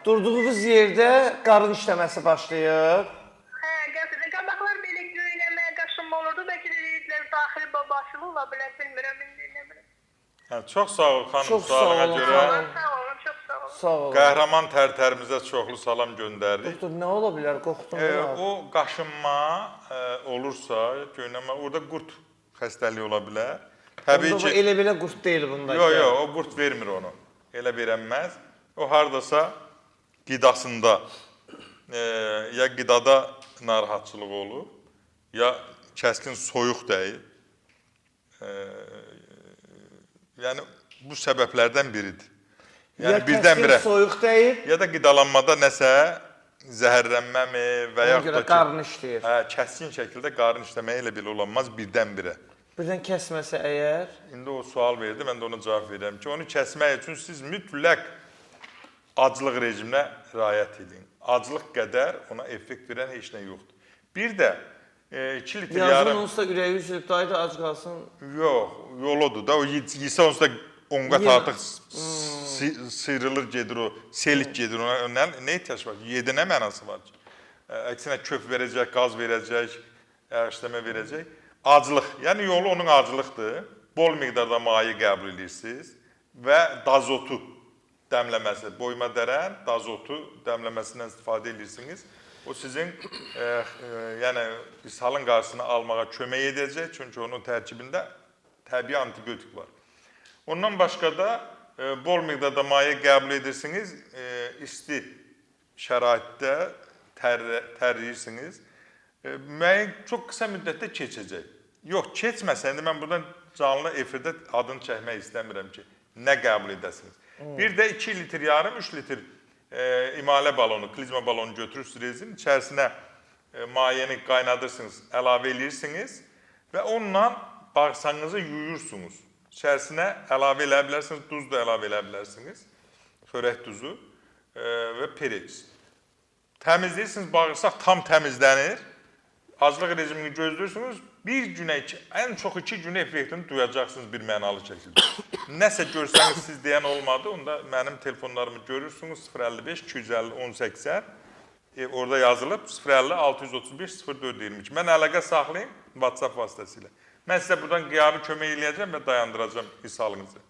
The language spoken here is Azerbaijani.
Durduğunuz yerdə qarın işləməsi başlayır. Hə, qəfildən qabaqlar belə göynəmə, qaşınma olurdu. Bəlkə də deyirdilər daxili babasılı ola bilər, bilmirəm indi nə bilim. Hə, çox sağ ol xanım, Çox sağ sualına olun, görə. xanım. Sağ olun, çox sağ olun. Sağ olun. Qəhrəman Tərtərimizə çoxlu salam göndəririk. Doktor, nə ola bilər? Qorxdum. O qaşınma olursa, göynəmə, orada qurd xəstəliyi ola bilər. Təbii ki, elə belə qurd deyil bunda. Yox, yox, o qurd vermir onu. Elə verənməz. O hardasa qidasında, ya qidada narahatçılıq olub, ya kəskin soyuq dəyib. Yəni bu səbəblərdən biridir. Yəni ya birdən-birə kəskin soyuq dəyib, ya da qidalanmada nəsə zəhərlənməmi və ona yaxud görə da ki, qarın işləyir. hə, kəskin şəkildə qarın işləməyi elə belə olanmaz birdən-birə. Birdən kəsməsə əgər, İndi o sual verdi, mən də ona cavab verirəm ki, onu kəsmək üçün siz mütləq aclıq rejiminə riayət edin. Aclıq qədər ona effekt verən heç nə yoxdur. Bir də 2 litr yazın yarım... onsuz da ürəyi üzülüb, dayı da ac qalsın. Yox, yoludur da. O yesə onsuz da 10 qat artıq sıyrılır gedir o, selik gedir ona. Nə ehtiyac var ki? Yedi nə mənası var ki? Əksinə köp verəcək, qaz verəcək, əşləmə verəcək. Aclıq, yəni yolu onun aclıqdır. Bol miqdarda maye qəbul edirsiniz və dazotu dəmləməsi, boyma dərən dazotu dəmləməsindən istifadə edirsiniz. O sizin yəni ishalın qarşısını almağa kömək edəcək, çünki onun tərkibində təbii antibiotik var. Ondan başqa da bol miqdarda maye qəbul edirsiniz, isti şəraitdə tərləyirsiniz. Müəyyən çox qısa müddətdə keçəcək. Yox, keçməsə, indi mən buradan canlı efirdə adını çəkmək istəmirəm ki, nə qəbul edəsiniz. Bir də 2 litr yarım, 3 litr imalə balonu, klizma balonu götürürsünüz rezin, içərisinə mayeni qaynadırsınız, əlavə eləyirsiniz və onunla bağırsağınızı yuyursunuz. İçərisinə əlavə eləyə bilərsiniz, duz da əlavə eləyə bilərsiniz, xörək duzu və pereç. Təmizləyirsiniz, bağırsaq tam təmizlənir. Aclıq rejimini gözləyirsiniz, bir günə, ən çox 2 günə effektini duyacaqsınız bir mənalı şəkildə. Nəsə görsəniz siz deyən olmadı, onda mənim telefonlarımı görürsünüz 055 250 1080, orada yazılıb 050 635 0422. Mən əlaqə saxlayım WhatsApp vasitəsilə. Mən sizə buradan qiyabi kömək eləyəcəm və dayandıracağam ishalınızı.